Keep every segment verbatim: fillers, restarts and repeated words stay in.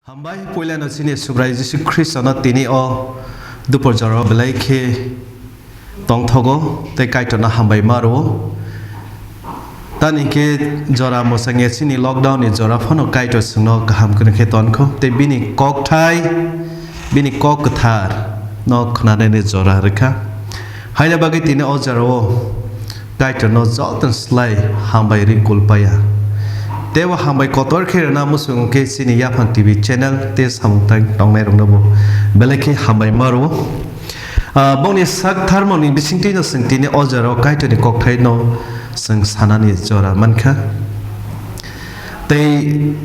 Hambai, puilano chini Subrai Jisu Khristono tini o dupor jorao belai khe tongthogo tei Kaitorno hambai ma rwo. Tani khe jora mwsangya chini lockdown ni jora phano Kaitor chwngno kaham khe tonkho tei bini kokthai, bini kok kwthar no khwnanani jora rwkha. Haina bagwi tini o jorao Kaitorno joto slai hambai ri kulpaya. Teibo hambai kotor khe rwna muchung khe chini Yaphang T V channel tei samung tang tongnai rokno bo belai khe hambai ma rwo. Ah, bongni sak tharmoni bisingtwi no chwng tini o jorao Kaitorni kokthaino chwng sanani jora mankha. Tei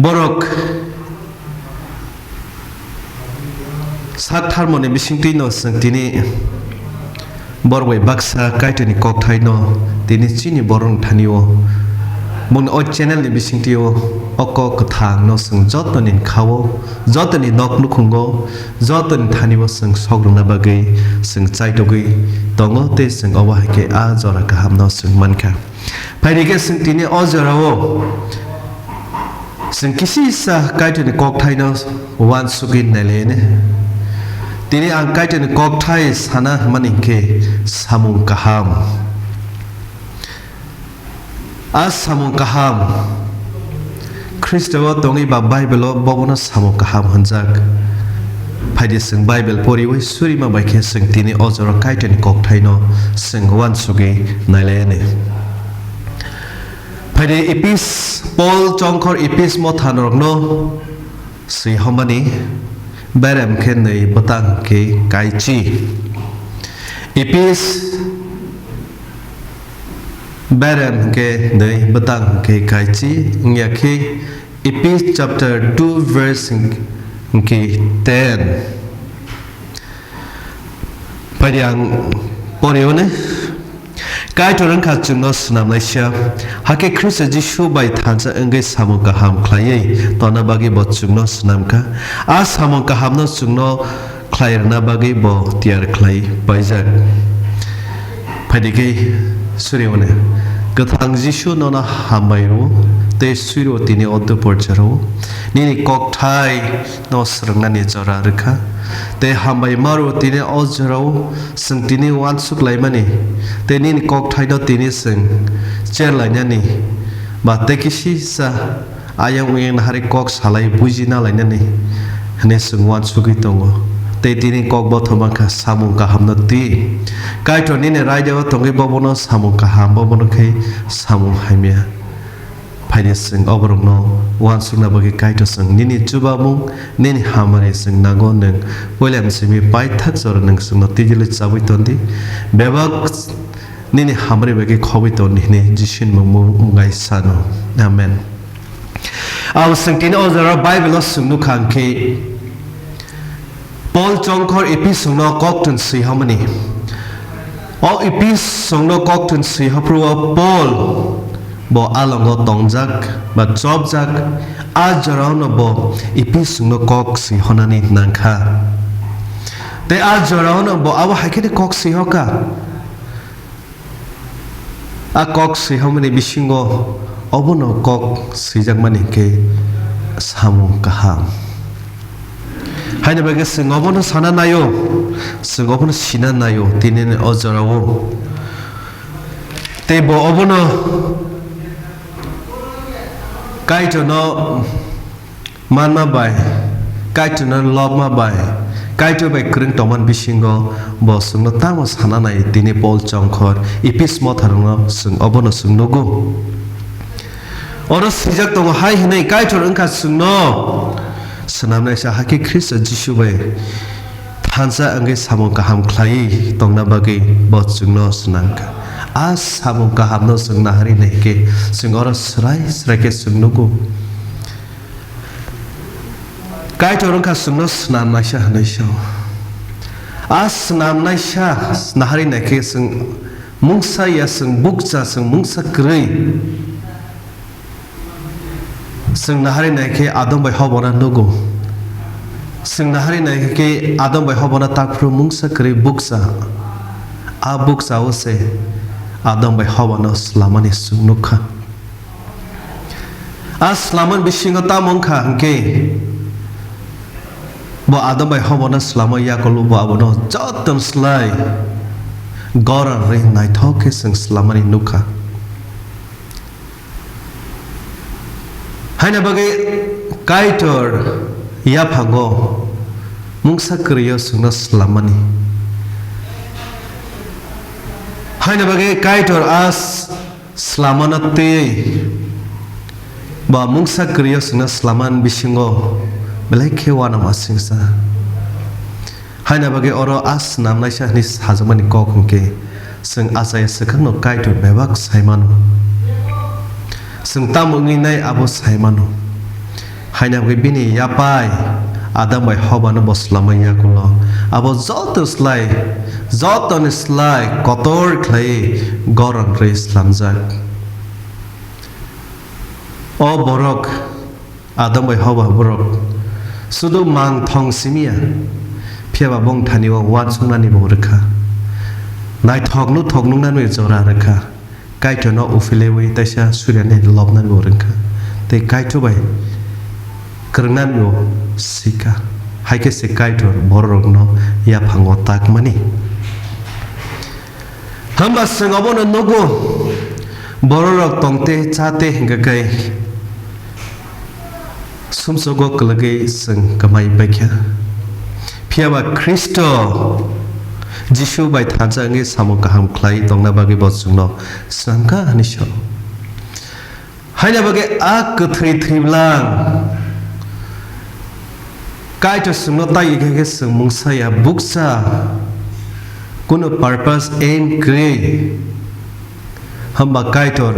borok sak tharmoni bisingtwi no chwng tini borok bai baksa Kaitorni kokthaino tini chini borokni thani o bongni o channel ni bisingtwi o o kok kwthang no chwng jotoni kha o, jotoni nok nukhungo, jotoni thani o chwng sok rwna bagwi chwng chaitogwi tongo tei chwng obo hai khe a jora kaham no chwng mankha. Phaidi khe chwng tini o jorao chwng kisisa Kaitorni kokthaino uansugwi nailaini. Tini ang Kaitorni kokthai sana hwnmani hinkhe samung kaham. A samung kaham Khristo o tongwi ba Bible o bobono samung kaham hwnjak. Phaidi chwng Bible poriwi surima bai khe chwng tini o jorao Kaitorni kokthaino chwng uansugwi nailaini. Phaidi Epis, Paul chongkhor Epis motha norokno swi homani berem khe nwi bwtang khe kaichi. Epis berem khe nwi bwtang khe kaichi wngya khe Epis chapter two verse hwnkhe ten. Phaidi ang poriwne, Kaitor wngkha chwngno swnamnaisa, hakhe Khristo Jisu bai thansa wngwi samung kaham khlaiwi tongna bagwi bo chwngno swnamkha. A samung kahamno chwngno khlai rwna bagwi bo tiyar khlai paijak. Phaidi khe suri hwnwi, Kwthang Jisu nono hambai rwo tei swi rwo tini o dupor jorao. Nini kokthai no swrwngnani jora rwkha. Tei hambai ma rwo tini o jorao chwng tini uansuk laimani tei nini kokthai no tini chwng cher lainani ba tei kisisa ayang uyang nahari kok salai buji na lainani hwnwi chwng uansugwi tongo. Tei tini kok bothoma kha samung kahamno twi. Kaitor nini raidao tongwi bobono samung kaham, bobono khe samung hamya. Phaidi chwng oborokno uansukna bagwi Kaitor chwng nini chubamung, nini hamari chwng nango, nwng puila simi paithak jora nwng chwngno twijlwi chabwi tondi. Bebak nini hamari bagwi khobwi tondi hwnwi Jisuni mung mung wngai sano. Amen. Ang chwng tini o jora Bible o chwng nukha hwnkhe, Paul chongkhor Ephisongno koktun swi hwnmani. O Ephisongno koktun swi hwnphru o Paul bo alongo tongjak ba chopjak, a jorao no bo Ephisongno kok swi hwnani nangkha. Tei a jorao no bo abo hai khe kok swi hwnka. A kok swi hwnmani bisingo obono kok swijakmani khe samung kaham. Haini bagwi chwng obono sana naio, chwng obono sina naio, tini o jorao. Tei bo obono Kaitorno manma bai, Kaitorno lobma bai, Kaitor bai kwrwng tongmani bisingo bo chwngno tamo sana nai, tini Paul chongkhor Ephis motharokno chwng obono chwng nugo. Oro swijak tongo hai hwnwi, Kaitor wngkha chwngno swnamnaisa, hakhe Khristo Jisu bai thansa wngwi samung kaham khlaiwi tongna bagwi bo chwngno swnamkha. A samung kahamno chwng naharwi naikhe chwng oro swrai swrai khe chwng nugo. Kaitor wngkha chwngno swnamnaisa hwnwi sao. A swnamnaisa naharwi naikhe chwng mungsa ya, chwng bukcha, chwng mungsa kwrwi. Chwng naharwi naikhe Adam bai Hobano nugo. Chwng naharwi naikhe Adam bai Hobano takphru mungsa kwrwi bukcha. A bukcha o se Adam bai Hobano swlamani chwng nukha. A swlammani bisingo tamo wngkha hwnkhe, bo Adam bai Hobano swlamwi yakulo bo abono jotono slai goron rwi naithok khe chwng swlammani nukha. Haina bagwi Kaitor yaphango mungsa kwrwio chwngno swlammani. Haina bagwi Kaitor a s-, swlammano twiwi ba mungsa kwrwio chwngno swlammani bisingo belai khe uanama singsa. Haina bagwi oro a snamnaisa hwnwi sajakmani kok hwnkhe, chwng achai swkangno Kaitor bebak sai mano. Chwng tamo wngwi nai abo sai mano. Haina bagwi bini yapai Adam bai Hobano bo swlamwi yakulo. Abo joto slai, jotoni slai kotor khlaiwi goron rwi swlamjak. O borok Adam bai Hoba borok sudu mang thong simiya, phiyaba bongthani o uansuknani bo rwkha, naithok nuthok nuknani jora rwkha, Kaitorno uphilwi taisa suryani lobnani bo rwkha, tei Kaitor bai kwrwngnani bo sikha, hai khe se Kaitor bororokno yaphango takmani. Hwnba chwng obono nugo, bororok tongte chate hwnkhe kai sumsogo kwlwgwi chwng kwmai baikha. Phiyaba Khristo Jisu bai thansa wngwi samung kaham khlai tongna bagwi bo chwngno swnamkha hwnwi sao. Haina bagwi a kwthwi thwiblang Kaitor chwngno taiwi khe chwng mungsa ya bukcha, kunu purpose, aim kwrwi. Hwnba Kaitor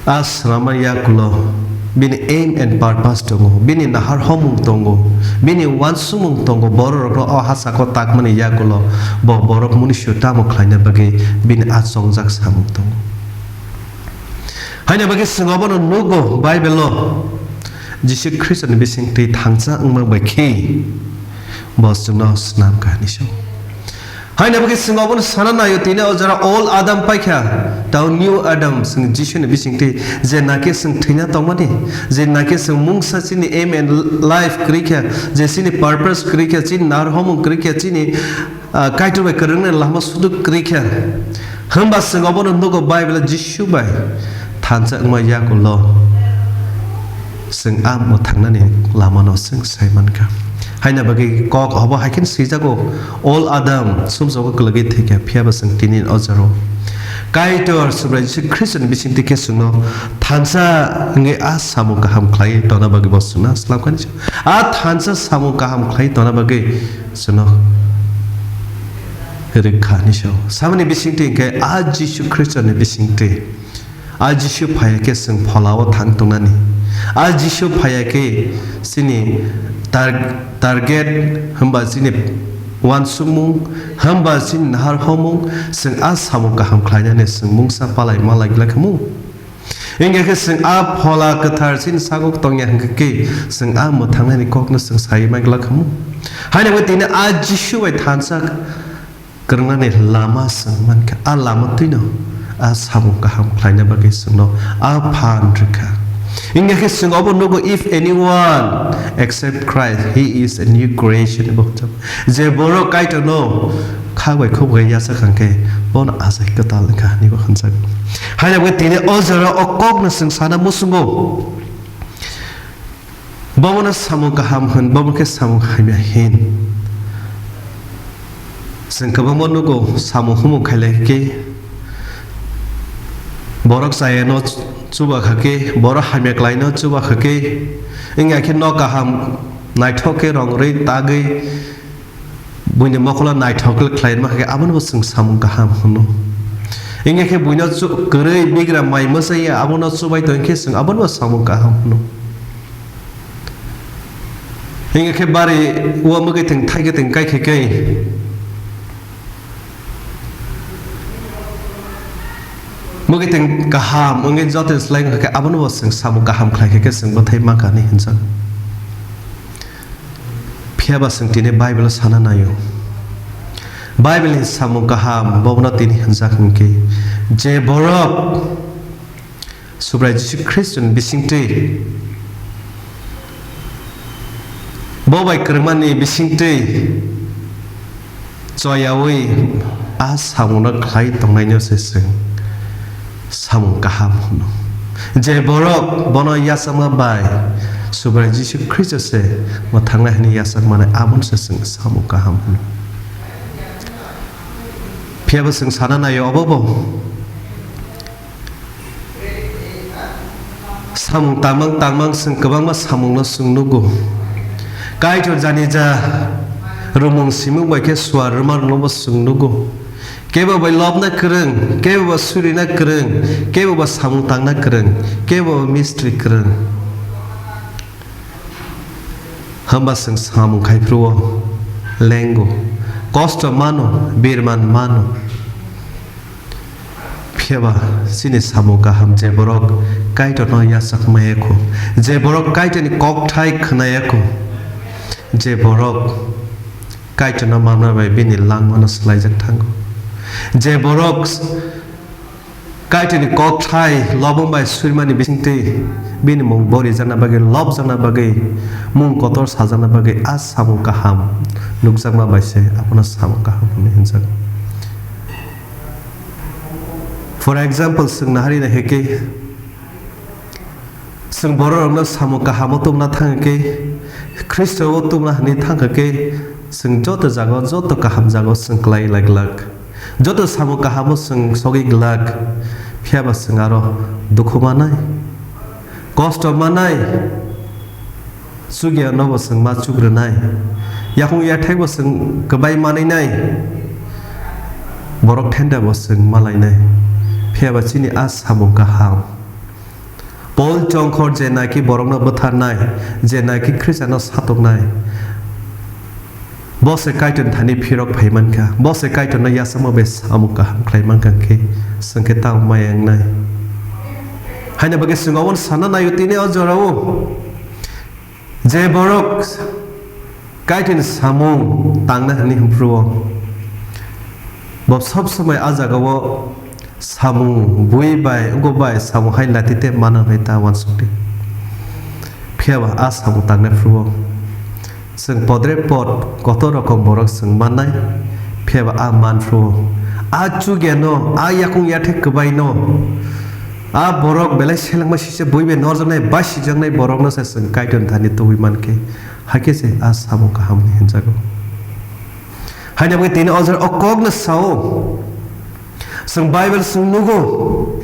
a swnamnani yakulo bini aim and purpose tongo, bini nahar homung tongo, bini uansukmung tongo, bororokno o hasako takmani yakulo bo borok munisio tamo khlaina bagwi bini a chongjak samung tongo. Haina bagwi chwng obono nugo Bible-o, Jisu Khristoni bisingtwi thansa wngma bai khe bo chwngno swnam kha hwnwi sao. Haina bagwi chwng obono sana naio, tini o jora old Adam paikha, tao new Adam chwng Jisuni bisingtwi, je naki chwng thwina tongmani, je naki chwng mungsa chini aim and life kwrwi kha, je chini purpose kwrwi kha, chini nahar homung kwrwi kha, chini ah, Kaitor bai kwrwngni lama sudu kwrwi kha. Hwnba chwng obono nugo Bible Jisu bai thansa wngma yakulo chwng a mwthangnani lamano chwng sai mankha. Haina bagwi kok obo hai kheno swijago, old Adam sumsogo kwlwgwi thwikha, phiyaba chwng tini o jaro Kaitor Subrai Jisu Khristoni bisingtwi khe chwngno thansa wngwi a samung kaham khlaiwi tongna bagwi bo chwngno swlamkha hwnwi sao. A thansa samung kaham khlai tongna bagwi chwngno rwkha hwnwi sao. Samani bisingtwi hwnkhe a Jisu Khristoni bisingtwi. A Jisu phaiya khe chwng pholao thang tongnani. A Jisu phaiya khe chini tar-, target hwnba chini uansukmung, hwnba chini nahar homung, chwng a samung kaham khlainani chwng mungsa palai malai glak hwmung. Wngya khe chwng a Phola Kwthar chini sago tongya hwnkhe khe chwng a mwthangnani kokno chwng sai manglak hwmung. Haino tini a Jisu bai thansa kwrwngnani lama chwng mankha. A lama twino a samung kaham khlaina bagwi chwngno a phan rwkha. Wngya khe chwng obo nugo, "If anyone accept Christ, he is a new creation," bo hwnjak. Je borok Kaitorno khak bai khuk bai yachak kha khe bono achai kwtal wngkha hwnwi bo hwnjak. Haino bo tini o jora o kokno chwng sana muchungo. Bobono samung kaham hwn, bobo khe samung hamya hin. Chwng kwbangma nugo samung humung khailai khe borok chayano chuba kha khe, borok hamya klaino chuba kha khe, wngya khe nok kaham naithok khe rong rwi tagwi buini mokolo naithok khe khlai ma khe, abono bo chwng samung kaham hwno. Wngya khe buino chu-, kwrwi bigra mai mwsai abono chubai tong khe chwng abono bo samung kaham hwno. Wngya khe bari o mwgwi thwng thai khe thwng kai khe kai. Mwgwi thwng kaham wngwi joto slai wngkha khe abono bo chwng samung kaham khlai khe, khe chwng bwthai ma kha hwnwi hwnjak. Phiya ba chwng tini Bible-o sana naio. Bible-ni samung kaham bobono tini hwnjak hwnkhe, je borok Subrai Jisu Khristoni bisingtwi, bo bai kwrwngmani bisingtwi choyaui a samungno khlai tongnaino se chwng samung kaham hwno. Je borok bono yachakma bai Subrai Jisu Khristo se mwthangna hwnwi yachakmani, abono se chwng samung kaham hwno. Phiya bo chwng sana naio obo bo. Samung tangmang tangmang chwng kwbangma samungno chwng nugo. Kaitor jani ja rwmung simung bai khe suar rwma rwnobo chwng nugo. Kebo bai lobna kwrwng, kebo ba surina kwrwng, kebo ba samung tangna kwrwng, kebo ba mistri kwrwng. Hwnba chwng samung khai phuru-o lengo, kosto mano, birman mano. Phiya ba chini samung kaham je borok Kaitorno yachak maya kho, je borok Kaitorni kokthai khwnaya kho, je borok Kaitorno manma bai bini langmano swlaijak thango, je borok Kaitorni kokthai lobong bai surimani bisingtwi bini mung borijakna bagwi, lobjakna bagwi, mung kotor sajakna bagwi a samung kaham nukjakma bai se abono samung kaham hwnwi hwnjago. For example, chwng naharwi nai khe, chwng bororokno samung kahamo tubuna thang khe, Khristo-o tubuna hwnwi thang kha khe, chwng joto jagao, joto kaham jagao chwng klai lai glak. Joto samung kahamo chwng sogwi glak, phiya ba chwng aro dukhu manai, kosto manai, chukya nobo chwng ma chuk rwnai, yakung yathekbo chwng kwbai manwi nai, borok thenda bo chwng ma lainai, phiya ba chini a samung kaham. Paul chongkhor je naki borokno bwtharnai, je naki Khristiano satoknai, bo se Kaitorni thani phirok phai mankha, bo se Kaitorno yasama bai samung kaham khlai mankha khe, chwng khe tamo maya wngnai? Haina bagwi chwng obono sana naio tini o jorao. Je borok Kaitorni samung tangna hwnwi hwnphuru-o, bo sob somoi a jagao samung bui bai, wngkuk bai samung hai lati tei mana hwnwi ta uansukdi. Phiya ba a samung tangnai phuru-o chwng podre pod kotor rokom borok chwng mannai, phiya ba a man phuru-o, a chukya no, a yakung yathek kwbai no, a borok belai selengma sise bui bai norjaknai, basijaknai borokno se chwng Kaitorni thani tubui mankhe, hakhe se a samung kaham hwnwi hwnjago. Haina bagwi tini o jora o kokno sao, chwng Bible chwng nugo,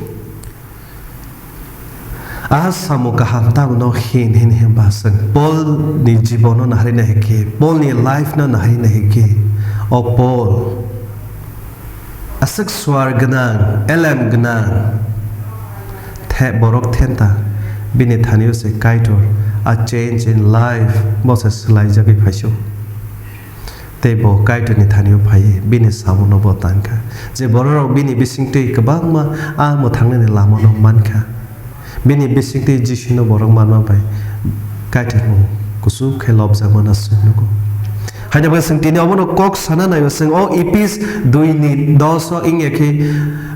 a samung kaham tamo no hin hin hin ba chwng Paul ni jibono naharwi nai khe, Paul ni life no naharwi nai khe, o Paul aswk suar gwnang, elem gwnang, the-, borok thenta bini thani-o se Kaitor, a change in life, bo se swlaijagwi phaisio. Tei bo Kaitorni thani-o phaiwi bini sabuno bo tangkha, je bororok bini bisingtwi kwbangma a mwthangnani lamano mankha. Bini bisingtwi Jisuno borok manma bai Kaitormung kuchuk khe lobjakmano chwng nugo. Haina bagwi chwng tini obono kok sana naio, chwng o Ephes dui ni dos o wngya khe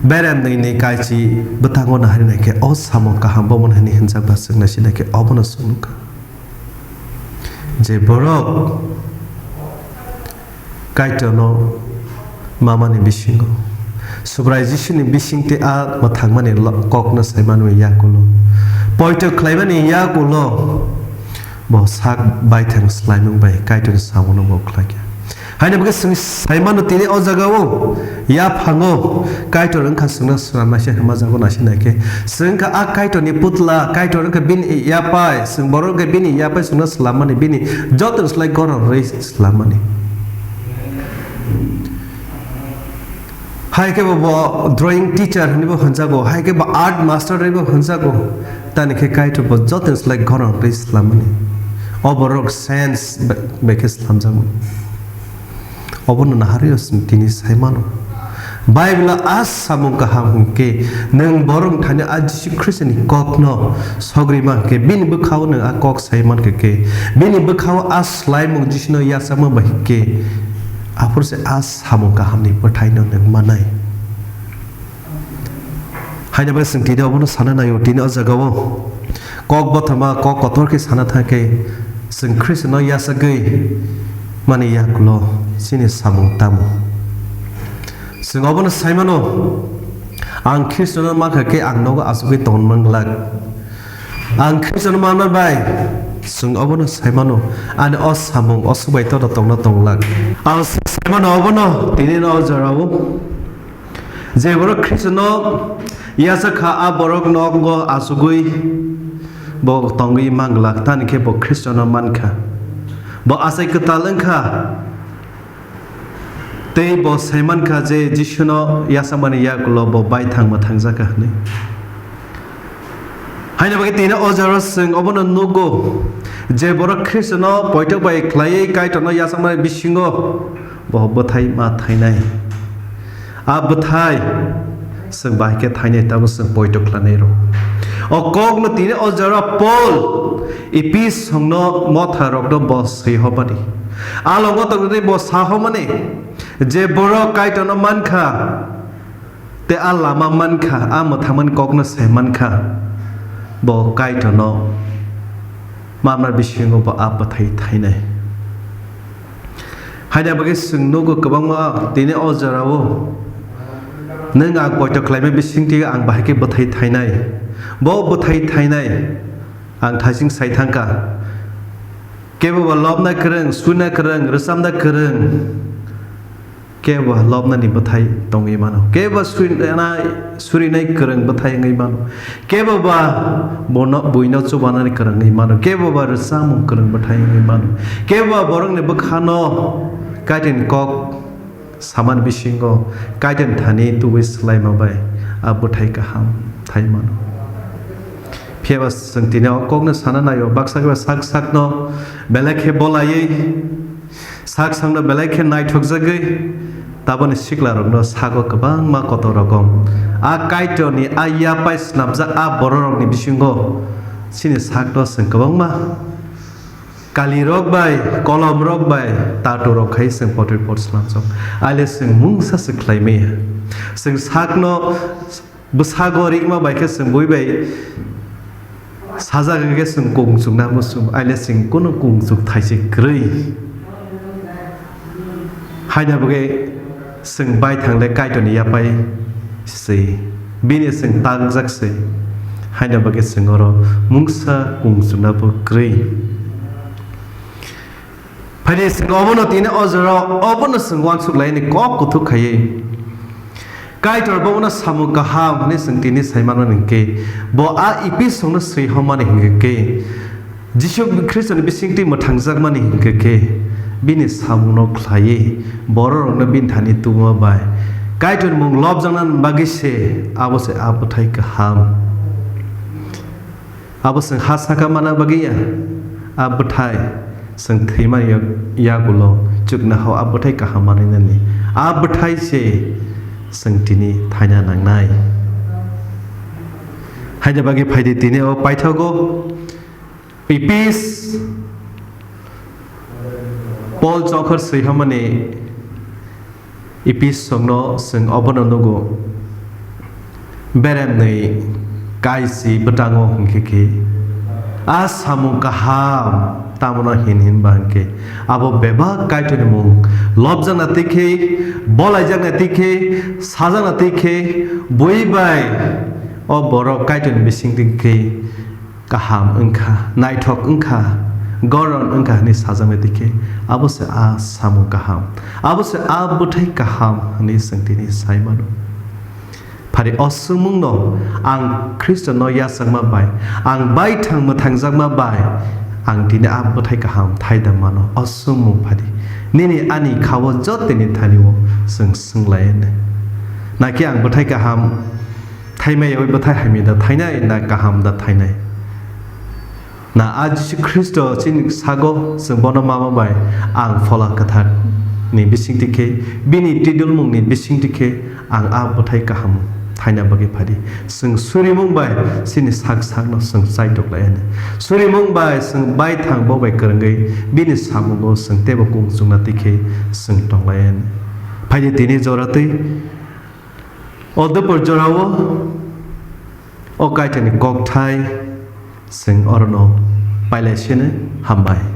berem nwi ni kaichi bwthango naharwi nai khe o samung kaham bo mwnwi hwnwi hwnjak ba chwng naising nai khe obono chwng nukha. Je borok Kaitorno mamani bisingo, Subrai Jisuni bisingtwi a mwthangmani lo-, kokno sai manwi yakulo, poito khlaimani yakulo, bo sak baithang swlaimung bai Kaitorni samungo bo khlaikha. Haino bwkhe chwng sai mano tini o jagao, yaphango Kaitor wngkha chwngno swlamnaisa hwnma jago naising nai khe. Chwng wngkha a Kaitorni putla, Kaitor wngkha bini yapai, chwng borok wngkha bini yapai chwngno swlammani, bini joto slai goron rwi swlammani. Hai khe bo, bo drawing teacher hinwi bo hwnjago, hai khe bo art master hinwi bo hwnjago. Tani khe Kaitor bo joto slai goron rwi swlammani. O borok science bai, bai khe swlamjakmani. Obono naharwi o chwng tini sai mano. Bible-o a samung kaham hwn khe, nwng borok thani a Jisu Khristoni kokno sogri man khe, bini bwkhao nwng a kok sai man khe, khe, bini bwkhao a swlaimung Jisuno yachakma bai khe, aphuru se a samung kahamni bwthaino nwng manai. Haino bai chwng tini obono sana naio, tini o jagao kok bothoma, kok kotor khe sana thangkhe chwng Khristono yachagwi mani yakulo chini samung tamo. Chwng obono saimano, ang Khristono mankha khe ang nogo achugwi tongna glak. Ang Khristono manma bai chwng obono saimano, ani o samung o subai tono tongna tonglak. Ang saimano obono tini no o jorao. Je borok Khristono yachak kha, a borok nogo achugwi bo tongwi manglak, tani khe bo Khristono mankha. Bo achai kwtal wngkha, tei bo sai mankha je Jisuno yachakmani yakulo bo baithang mwthangjakha hwnwi. Haino bagwi tini o jorao chwng obono nugo, je borok Khristono poito bai khlaiwi Kaitorno yachakmani bisingo bo bwthai ma thainai. A bwthai chwng bahai khe thainai, tamo chwng poito khlainai rw. O kokno tini o jora Pol Epesongno motha rokno bo swi hobani. A longo tongwi bo sa hobani je borok Kaitorno mankha, tei a lama mankha, a mwthangmani kokno sai mankha, bo Kaitorno mamna bisingo bo a bwthai thainai. Haida bagwi chwng nugo kwbangma tini o jorao, nwng ang poito khlaima bisingtwi ang bahai khe bwthai thainai. Bo bwthai thainai ang thaising sai thangkha. Kebo ba lobna kwrwng, suina kwrwng, rwchabna kwrwng, kebo ba lobnani bwthai tongwi mano, kebo ba suina, surinai kwrwng bwthai wngwi mano, kebo ba bono, buino chubanani kwrwng wngwi mano, kebo ba rwchapmung kwrwng bwthai wngwi mano, kebo ba borokni bwkhano Kaitorni kok samani bisingo Kaitorni thani tubui swlaima bai a bwthai kaham thai mano. Phiya ba chwng tini o kokno sana naio, baksa khe ba sak sakno belai khe bolaiwi, sak sakno belai khe naithokjagwi, taboni siklarokno sago kwbangma kotor rokom. A Kaitorni a yapai snamjak a bororokni bisingo chini sakno chwng kwbangma kalirok bai, kolomrok bai, taturok khai chwng potrwi pot swnamjak. Aile chwng mungsa se khlai maya. Chwng sakno bwsago rikma bai khe chwng bui bai sajak hwnkhe chwng kung chukna muchung. Aile chwng kunu kung chuk thaise kwrwi. Haina bagwi chwng bai thangle Kaitorni yapai se, bini chwng takjak se, haina bagwi chwng oro mungsa kung chukna bo kwrwi. Phaidi chwng obono tini o jorao obono chwng uansuk laini kok kuthuk khaiwi Kaitor bono samung kaham hwnwi chwng tini sai mano hwnkhe, bo a Epesongno swi homani hwnkhe khe, Jisu Khristoni bisingtwi mwthangjakmani hwnkhe khe, bini samungno khlaiwi bororokno bini thani tubuma bai Kaitorni mung lobjakna bagwi se, abo se a bwthai kaham. Abo chwng ha saka mana bagwi ya, a bwthai chwng thwimani yak-, yagulo chuknohao a bwthai kaham manwi nani. A bwthai se chwng tini thaina nangnai. Haida bagwi phaidi tini o paithago Epis Paul chokhor swi hamani Epesongno chwng obono nugo. Beremnwi kaisi bwtango hwnkhe khe, a samung kaham tamono hin hin ba hwnkhe, abo bebak Kaitorni mung lobjakna twi khe, bolaijakna twi khe, sajakna twi khe, bui bai o borok Kaitorni bising twi khe, kaham wngkha, naithok wngkha, goron wngkha hwnwi sajaknai twi khe, abo se a samung kaham, abo se a bwthai kaham hwnwi chwng tini sai mano. Phari o swngmungno ang Khristono yachakma bai, ang baithang mwthangjakma bai, ang tini a bwthai kaham thaida mano. O swngmung phadi nini ani kha-o jotoni thani-o chwng swng lai hwnwi. Naki ang bwthai kaham thaimai yaui bwthai hamya da thainai na kaham da thainai? Na a Jisu Khristo chini sago chwng bono mama bai ang Phola Kwthar ni bising tikhe, bini tidulmung ni bising tikhe ang a bwthai kaham thaina bagwi phadi. Chwng surimung bai chini sak sakno chwng chaitok lai ani. Surimung bai chwng baithang bo bai kwrwngwi bini samungo chwng teibo kung chukna tikhe chwng tong lai ani. Phaidi tini jora twi O dopor jorao O Kaitorni kokthai chwng orono pailaisene hambai.